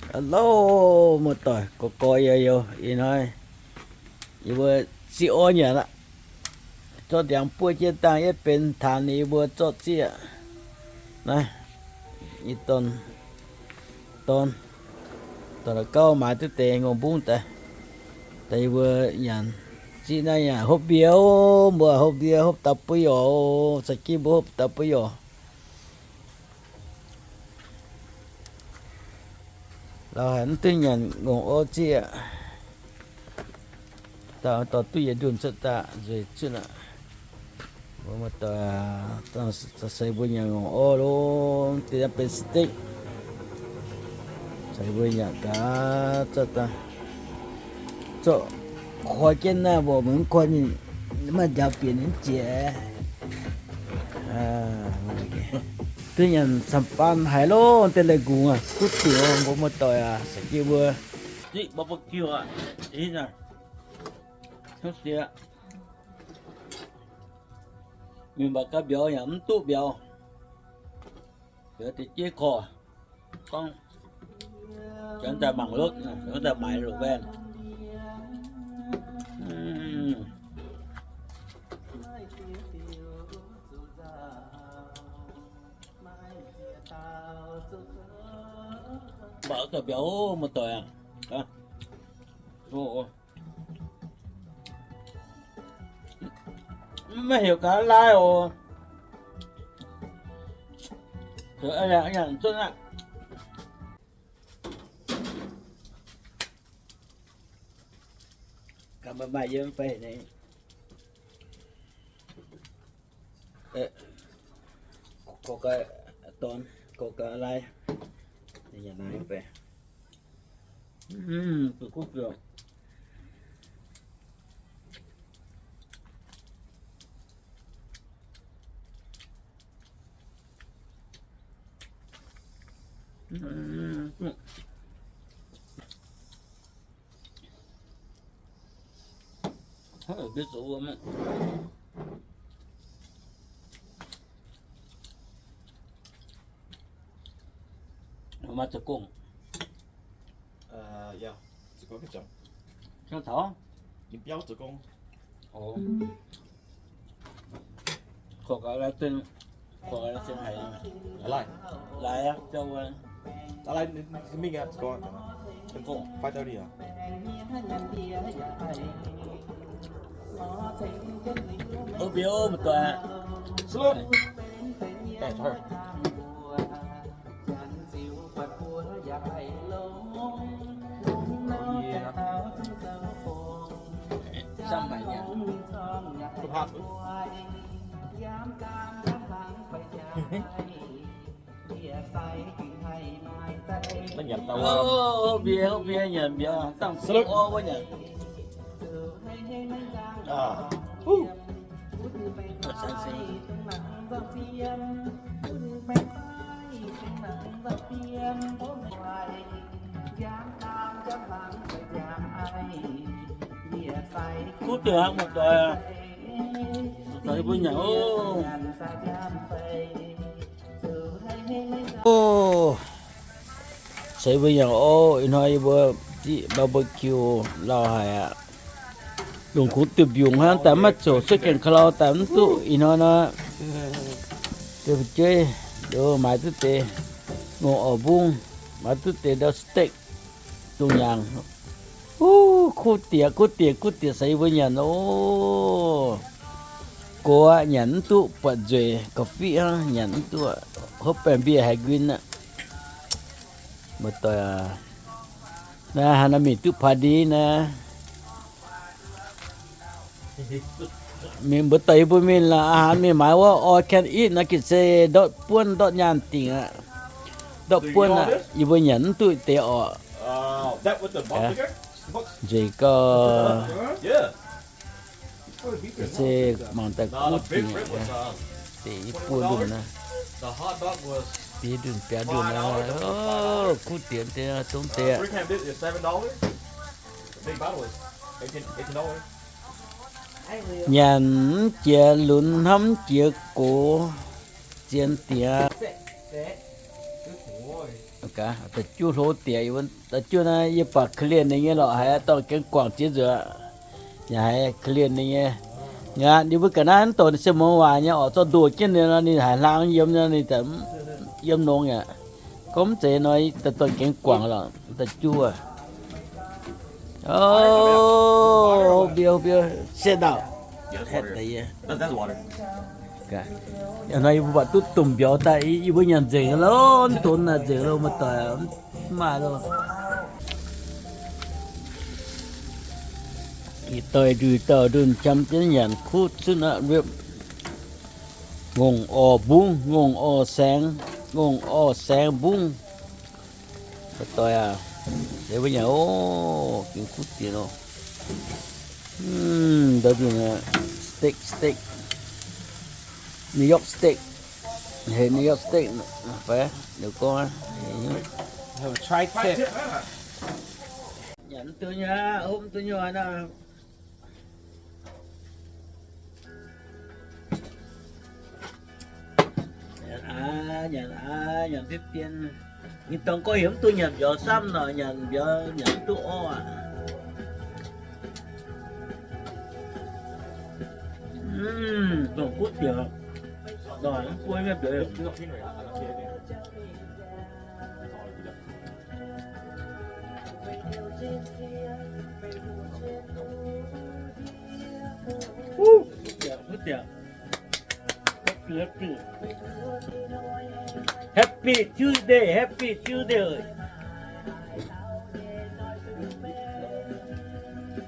Hello, muoz-doic, gorx-gorx youz-youz, ih hnoi yie mbuo ziqv orv nyanc aqv. Zorqv ndiangx buov jienv dangh yietv benx taanx, yie mbuo zorqv zieqv. Naaiv, yie dorn, dorn, dorn gauv maaiz duqv deix ngongh mbungv daaih. Daaih yie mbuo nyanc ziqv naaiv, nyanc hopv mbie, mbuo hopv mbie, hopv da'buo yorc, caux jienv mbuo hopv da'buo yorc. Lauh haic mv duqv nyanc ngongh orv zieqv. Dauh dorh duqv yietc ndunh cuotv daaih nzueic zunv aqv. Mbuo muoz-doic, seix mbuo nyanc ngongh orv longx, deix naaiv benx steak. Seix mbuo nyanc gaax, zorqv daaih, zorqv koi jienv naaiv, mbuo mv koi ninh maiv njaaux bieqc ninh mv jiex. Duqv nyanc camv-baan haic longx, deix leiz-nqungc aqv, kuv diuc, mbuo muoz-doic aac, caux jienv mbuo ziqv barbecue aqv. Mienh mbuo gauh mbiauz yaac mv duqv mbiauz. Mbiauz deix jeiv korv, gorngv janx daaih mangc lotv, janx daaih maaiz loc waen. Mbuo gauh mbiauz muoz-doic aac. Maiv heuc gaax laai oc. Gaax maaih maaih yiem fai ne. Gorqv gaax dorn, gorqv gaax laai. Nyanc naaiv fai. Mv, guv guv biouc. Hov, mv zoux wuom aqv. Maaih zoux gong. Zoux gong, zoux gong. Ninh biauv zoux gong. Korv gaax laai zinh, korv gaax laai zinh haic. Laai, laai aqv, biauv wuov. Laai, ninh mingh aqv, zoux gong. Zoux gong. Five thirty aqv. Ov, mbiauz mv doic. Salute. Thanks, her. Mv nyanc dauh wuov. Ov, mbiauz, mbiauz nyanc mbiauz, dangh salute. Orv wuov nyanc. Kuv diuh hnangv muoz-doic, muoz-doic mbuo nyanc ov. Ov, seix mbuo nyanc ov. Ih hnoi yie mbuo ziqv barbecue lauh haic aqv. Longc kungx diuh mbiungc hnangv, daaih maiv zoux cuotv gaengh ka'lau daaih mv duqv. Ih hnoi nor, deix fu'jueiv maaiz duqv deix ngongh orv mbungv, maaiz duqv deix ndau steak dongh nyaangc. Kuv diex, kuv diex, kuv diex, seix mbuo nyanc ov. Gox aqv, nyanc mv duqv, buatc nzueic, ga'fiqv hnangv, nyanc mv duqv. Hopv baengh mbieh haiz nquin aqv. Muoz-doic aac, naaiv hnangv naaiv mingh duqv party naaiv. Mienh mbuo doic yie mbuo mingh la'haaix mingh maaiz wuov all can eat naaiv gitv se ndortv buonv ndortv nyaanh dingc aqv. Ndortv buonv aqv, yie mbuo nyanc mv duqv deix orqc. Nzengc gau. Se mangc daaih kuv dingc aqv. Deix buo ndunh naaiv, biaa ndunh biaa ndunh naaiv, kuv diex deix zongv deix aqv. Nyanc mv jiex lunx, hnamv mv jiex gox, zien diex. Da'juov hlo diex, da'juov naaiv yie buatc เคลียร์ ninh nyei lorqc, haiz dorh gengx guangc jiex nzuonx. Yaac haiz เคลียร์ ninh nyei. Ngaanc ninh mbuo ga'naaiv mv doqc ninh se muangx waac nyei, orqc zorqv ndoh jienv ninh nor, ninh haiz hlang yiem nor, ninh yiem longx yaac gorngv mv zeiz nor, daaih dorh gengx guangc lorqc, da'juov. O, biu biu, sit down. Nor yie mbuo buatc duqv domh mbiauz daaih, yie mbuo nyanc nzengc lo, mv donx naaic nzengc lo, muoz-doic, mv maaih lo. Ih doix ndui dauh ndun qam jienv nyanc kuv zunv aqv, riepv. Ngongh orv mbungv, ngongh orv saengx, ngongh orv saengx mbungv. Muoz-doic aac, se wuov nyanc oc, gengh kuv diex oc. Ndau nzunc steak, steak, New York steak, heh, New York steak fai, liuz gorngv nyanc mv duqv nyei, hopv mv duqv nyei nor. Nyanc aqv, nyanc aqv, nyanc bienv bienv. Ninh dorngx gorx heuc mv duqv nyanc mbiauz samv nor, nyanc mbiauz nyanc mv duqv orv aqv. Mv, dongh kuv diex, dorngx mv buov nyei mbiauz. Happy Tuesday, Happy Tuesday.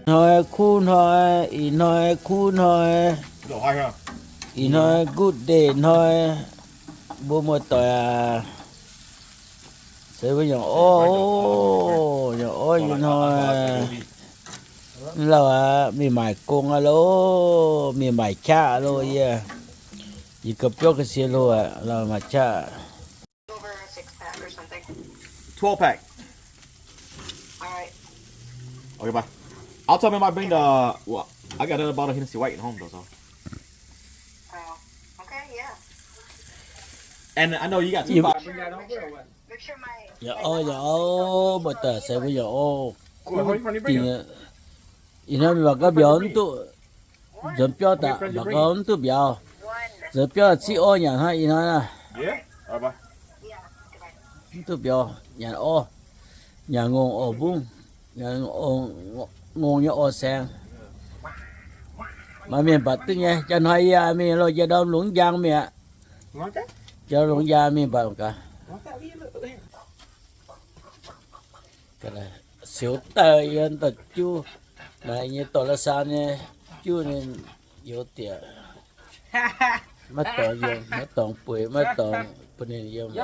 Hnoi kuv hnoi, ih hnoi kuv hnoi, ih hnoi good day hnoi, mbuo muoz-doic aac. Se mbuo yaac orv, yaac orv ih hnoi. Lauh aac, mingh maaic gong aqv loh, mingh maaic qaqv loh yie. Yie ga'biauv ga'sie loh aqv, lauh maaic qaqv. Twelve pack. Okay, bye. I'll tell my mom bring the. Well, I got another bottle of Hennessy White at home though, so. And I know you got two bottles. Yaac orv, yaac orv, muoz-doic, se mbuo yaac orv. Ih hnoi mingh mangc gaax mbiauz mv duqv. Nzuonx biauv daaih mangc gaax mv duqv mbiauz. Nzuonx biauv ziqv orv nyanc hnangv ih hnoi naaiv. Mv duqv mbiauz, nyanc orv, nyanc ngongh orv mbungv, nyanc ngongh nyei orv saeng. Maaih mienh mbatc duqv nyei. Jaax hnoi yie mingh loh, jiex ndorm longx njang mi'aqv. Jiex longx njang mingh mbatc gaax. Siouc daaih yiem daaih juv, naaiv nyei dorh la'saan nyei juv ninh youz dieqc. Maiv dorngx yiem, maiv dorngx bueix, maiv dorngx bun ninh yiem oc.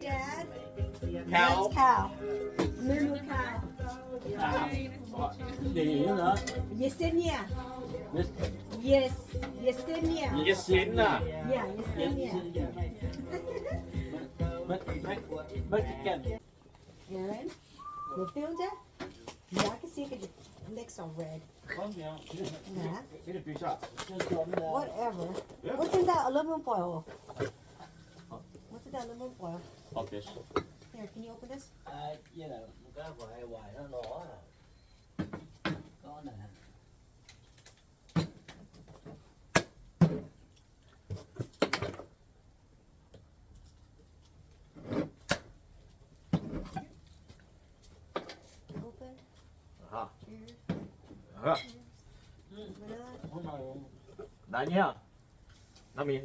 Dad, that's cow. Moo moo cow. Yesenia. Yes, Yesenia. Yesenia. Yeah, Yesenia. Mexican. Aaron, you feel that? Yeah, I can see it. It looks so red. Yeah. Whatever. What's in that aluminum foil? What's in that aluminum foil? Here, can you open this? Cheers. Cheers. Vanilla. Nine, yeah. Not me.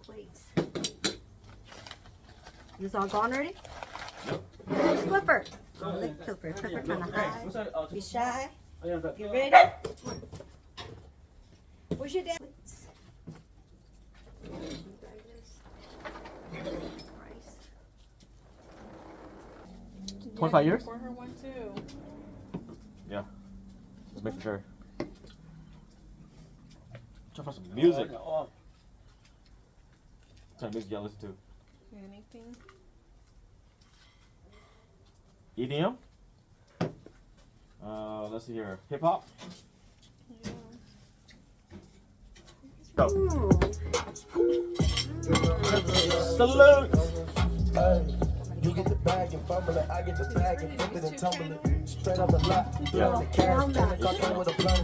Plates. This all gone already? Yep. Where's Clifford? Oh, look, Clifford. Clifford trying to hide. Be shy. Get ready. Where's your dad? Rice. Twenty-five years? For her one too. Yeah. Just making sure. Try to find some music. What kind of music y'all listen to? Anything. E D M? Uh, let's see here. Hip hop? Yeah. Go. Salute. You get the bag and fumble it, I get the bag and flip it and tumble it. Straight off the lot, yeah. Throwing the cash, yeah. Turn the car with a blunt.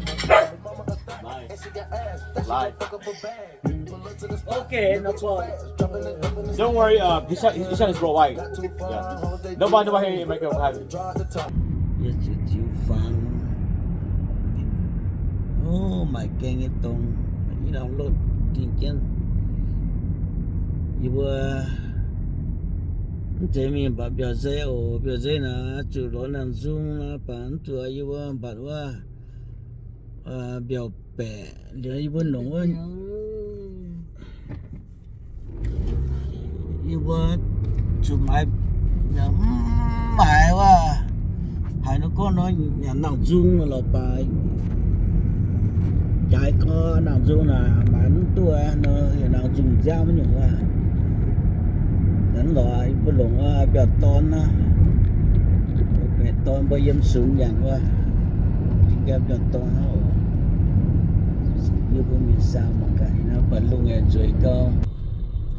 Nice. Live. Okay, no problem. Don't worry, uh, his, his, his hand is real white. Yeah. Nobody, nobody here in America will have it. Yie ziouc ziux fangx. O, maaih gaeng nyei dongh, yie norm lotv dingh jienv. Yie mbuo mv zeiz mingh mbatc mbiauz zei oc. Mbiauz zei naaic zuqc lorz nangh nzung naaic, mv baac mv zuqc yie mbuo mbatc wuov, mbiauz baeqc liuz yie mbuo nongc wuov, yie mbuo zuqc maaiz, mv maaiz wuov, haaix nor gorngv nor nyanc nangh nzung lorz baac jaaix gorx nangh nzung naaic maaiz mv duqv nor, nangh nzung nziaamv nyungc wuov. Nanv lorz yie mbuo longc wuov mbiauz dorn naaic, baeqc dorn mbuo yiem sunx nyanc wuov, mbiauz dorn hnangv oc. Yie mbuo mingh saau mangc gaax, naaiv baac lungh yaac nzueic gau.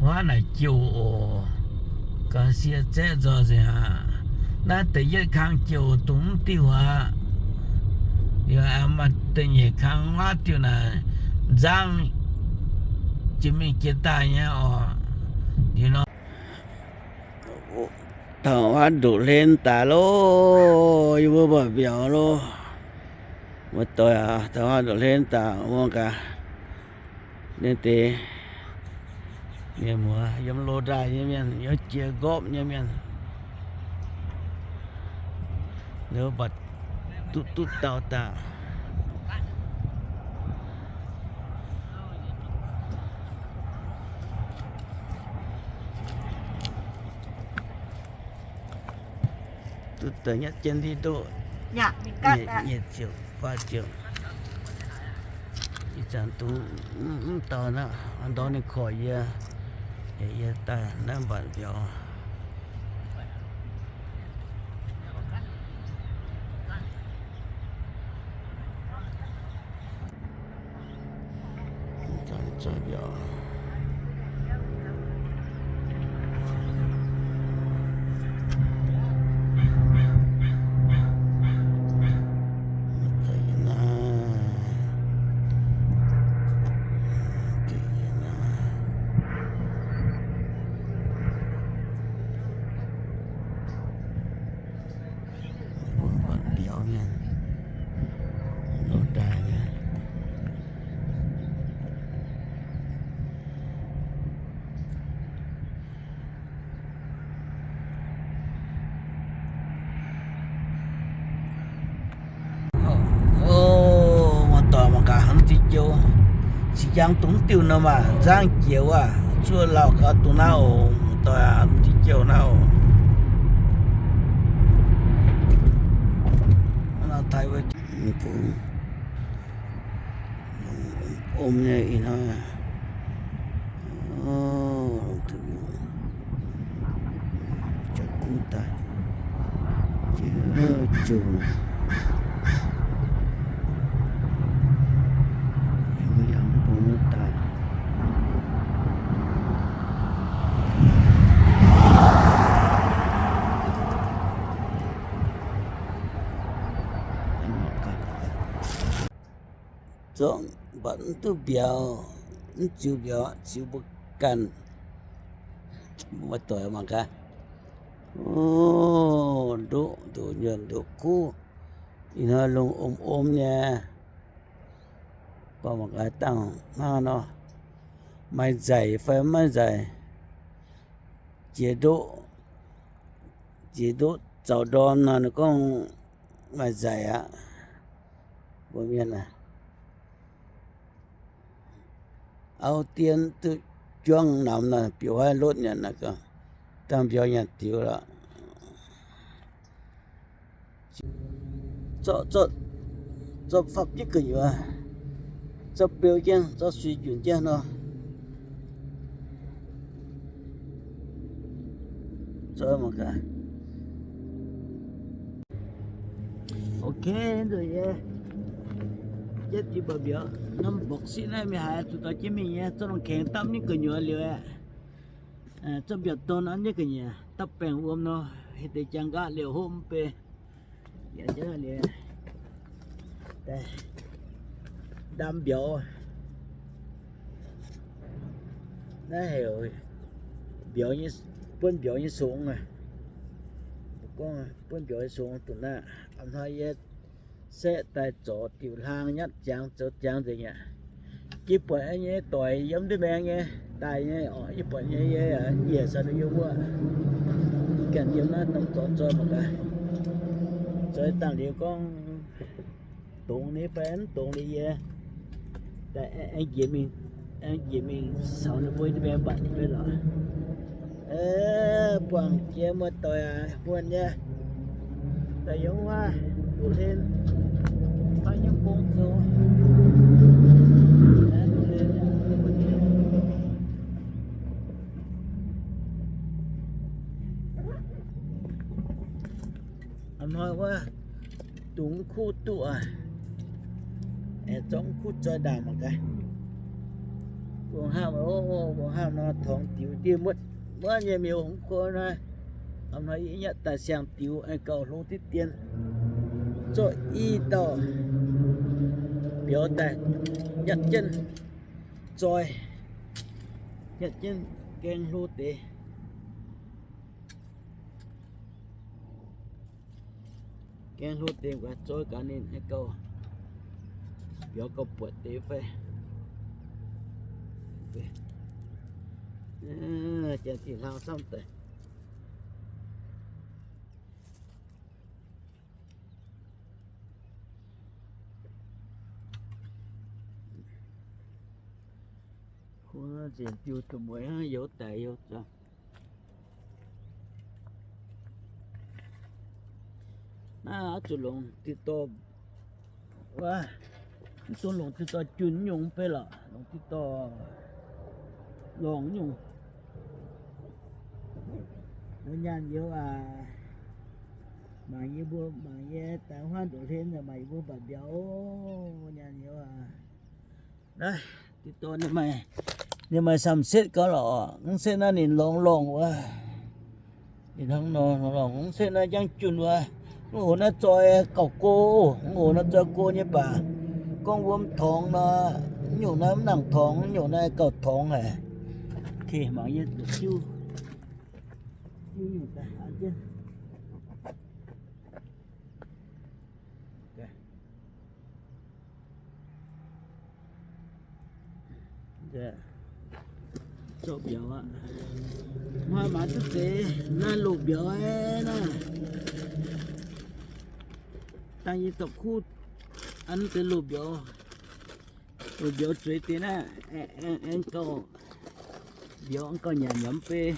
Huaav naaic jouh oc. Gauh sie zaeqv nzoih nzengc aqv. Naaiv da'yietv kang jouh dongh mv diuh aqv. Yaac maaih da'nyeic kang huaav diuh naaic nzangv jiex mingh jiex daaih nyei oc. Liuz nor, taux huaav ndoqc hlen daaih loh, yie mbuo mbatc mbiauz loh. Muoz-doic aac, taux huaav ndoqc hlen daaih mangc gaax. Ninh deix mienh muoz, yiem loz-ndaaih nyei mienh, yiem jiex nqorpv nyei mienh, ninh mbatc duqv duqv dauh daaih. Duqv daaih nyatv jienv ndiev ndoqv, nyeic ziouc, faah ziouc. Ih zanc dungx mv dauh naaiv, ndorm ninh korc yie, yie daaih naaiv mbatc mbiauz. Mbiauz mienh, loz-ndaaih mienh. O, muoz-doic mangc gaax hnangv diuh jouh, cing jang dongh diuh nor maah, nzangv jiex wuov, zuov lauh gau dongh naaiv oc, muoz-doic aac, diuh jouh naaiv oc. Norm taaix wuov, om nyei ih hnoi. Jauv-kuv daaih, jauv-kuv, yangh bung daaih. Zorqv mbatc mv duqv mbiauz, mv ziux mbiauz, ziux mbuo ganh. Muoz-doic mangc gaax. O, ndoqv nduqc nyuonh ndoqv kuv. Ih hnoi lungh om om nyei. Gorngv mangc gaax dangh hnangv nor, maaih nzaic fai maiv nzaic. Jiex ndoqv, jiex ndoqv zaux ndorm nor, ninh gorngv maaih nzaic aqv. Mbuo mienh auv dien duqv juangv namx nor, biux haiv lotv nyanc, dangh mbiauz nyanc diux lorqc. Zorqv, zorqv fapv jienv gu'nyuoz, zorqv beu jienv, zorqv suix junc jienv nor. Ok, nzunc yie jienv diuh baac mbiauz norm mborqc siqv naaiv mingh haaix zuqc dorh jienv mingh nyei, zorqv lungh kengx dapv nyei gu'nyuoz liuz aeqv, zorqv mbiauz dorn an nyei gu'nyuoz dapv baengh wuom nor, hei deix jangx nqaatv liouh hopv mv bei. Yaac jauv liuz, ndam mbiauz. Naaiv heuc mbiauz nyei, buonv mbiauz nyei songx aac. Gorngv buonv mbiauz nyei songx dongh naaiv. A'hnoi yie saeqv daaih zorc diuh hlaang nyatv ziangx zoux ziangx nzengc aqv. Yie buatc nyei doic yiem ndiev maengx nyei daaih nyei orqc, yie buatc nyei, yie njiec caux ninh yiem wuov, ganh yiem naaiv norm dorngx zoih mangc gaax. Zoih dangh liuz gorngv dongz ninh fai mv dongz ninh yie daaih aengx njiec mingh, aengx njiec mingh caux ninh mbuo nyei maengx mbatc fai lorqc. Buangh jiex muoz-doic aac, muonh nyei. Daaih yiem wuov duqv hlen, fai yiem gong zoux. A'hnoi wuov dungx kuv duqv aac, aengx zorqv kuv zoih ndaangc mangc gaax. Ngongh hnamv, ngongh hnamv nor torngx diux ndiev muotv, muotv nyei miuz hungx kuv naaiv. A'hnoi yie nyatv daaih siang-diux aengx gauh hlo diqv dien, zorqv i dauh mbiauz daaih nyatv jienv zoi, nyatv jienv gaeng hlo deix. Gaeng hlo deix mv baac zoi gaax ninh aengx gauh mbiauz gauh buatc deix fai. Janx-dingh hlaang camv deix. Kuv nzengc diuh da'mueiz hnangv youz daic youz zoux. Naaiv oix zuqc longc diuh dorh, wuov, mv dungx longc diuh dorh junh nyungc mv bei lorqc, longc diuh dorh longc nyungc. Mbuo nyaanh youz aac, mangc yie mbuo, mangc yie daaih huaanv ndoqc hlen, mangc yie mbuo mbatc mbiauz, mbuo nyaanh youz aac. Naaiv diuh dorh ninh maaih, ninh maaih samh setv gauh lorqc, mv setv naaiv ninh lorngx lorngx wuov. Ninh hnangv nor lorngx, mv setv naaiv njang junh wuov. Mv oc naaiv zoi gauh go, mv oc naaiv zoi go nyei baac gorngv wuom torngx nor, nyungc naaiv mv nangc torngx, nyungc naaiv gauh torngx haic. Mangc yie zuqc jiuv, jiuv nyungc daaih an jienv. Zorqv mbiauz aqv. Hnoi maaiz duqv zeix naaiv loz-mbiauz naaiv. Dangh yie dorh kuv an deix loz-mbiauz. Loz-mbiauz zueiz deix naaiv, aengx gauh, mbiauz aengx gauh nyanc nyei mv bei.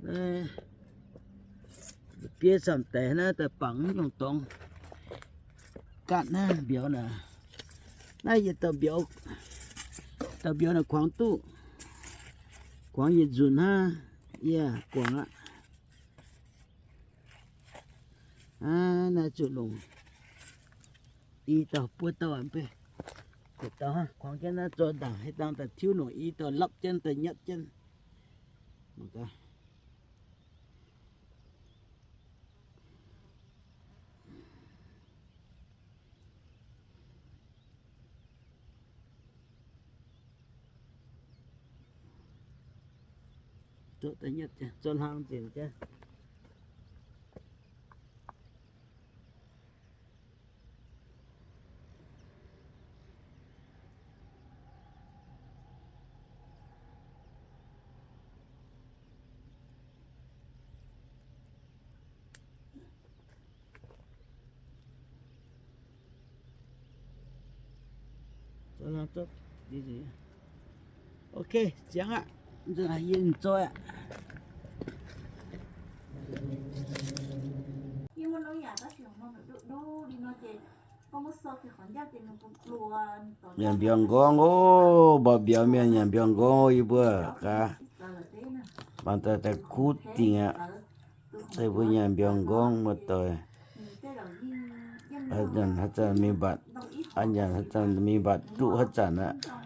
Naaiv bieiv samh deix naaiv daaih bangc nyungc dorngx. Gaatv naaiv mbiauz naaic. Naaiv yietc dauh mbiauz, dauh mbiauz naaic kuangx duqv, kuangx yietc nzunc hnangv. Yie guangc aqv. Aa, naaiv zuqc longc i dauh buo dauh a'mbe. Kuangx jienv naaiv zoux ndaangc, haaix dangh daaih tiuv longc i dauh lapv jienv daaih nyatv jienv. Zoux hlang nzengc jienv. Ok, ziangx aqv. Yie zoih aqv. Nyanc mbiauz nqorngv oc, mbuo mbiauz mienh nyanc mbiauz nqorngv yie mbuo gaax. Mangc daaih daaih kuv dingc aqv. Daaih mbuo nyanc mbiauz nqorngv muoz-doic. Nyanc haaix zanc mingh mbatc, nyanc haaix zanc mingh mbatc duqv haaix zanc aqv.